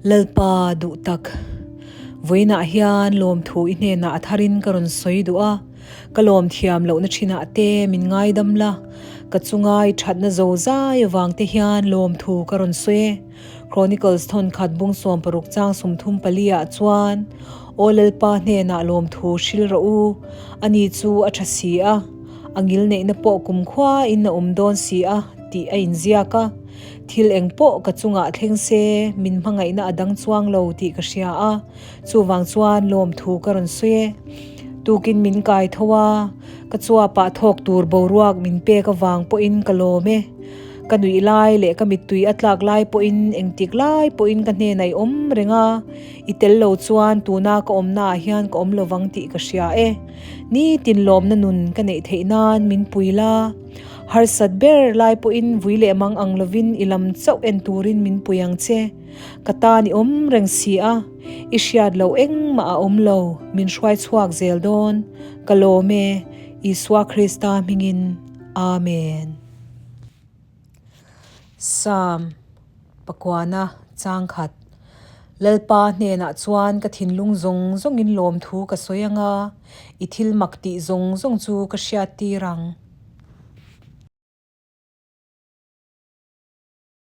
Lalpa duh tak, vawiinah hian lawmthu i hnenah a tharin ka rawn sawi duh a, ka lawm thiam lohna thinah te min ngaidam la, ka chunga i thatna zo zai avang te hian lawmthu ka rawn sawi e. Chronicles thawnkhat bung 60 chang 34 ah chuan, Aw Lalpa hnenah lawmthu hril rawh u, ani chu a tha si a, a ngilneihna pawh kumkhua in a awm dawn si a, tih a inziak a. Thil eng pawh ka chungah thleng se, min hmangaihna a dang chuang lo tih ka hria a, chuvang chuan lawmthu ka rawn sawi e. Tukin min kai tho a, ka chuapah thawk tur boruak min pek avang pawhin ka lawm e. Ka nuih lai leh ka mittui a tlak lai pawhin engtik lai pawhin ka hnenah i awm reng a, i tel lo chuan tuna ka awmnaah hian ka awm lovang tih ka hria e. Nitin lawmna nun ka neih theih nan min pui la. Harsat ber lai pawhin vui leh mang ang lovin i lam chauh en turin min pui ang che. Ka tan i awm reng si a, i hriat loh engmah a awm lo, min hruai chhuak zel dawn. Ka lawm e, Isua Krista hmingin. Amen. Psalm pakuana changkhat Lalpa hnenah chuan ka thinlung zawng zawngin lawmthu ka sawi ang a, i thil mak tih zawng zawng chu ka hriattir ang.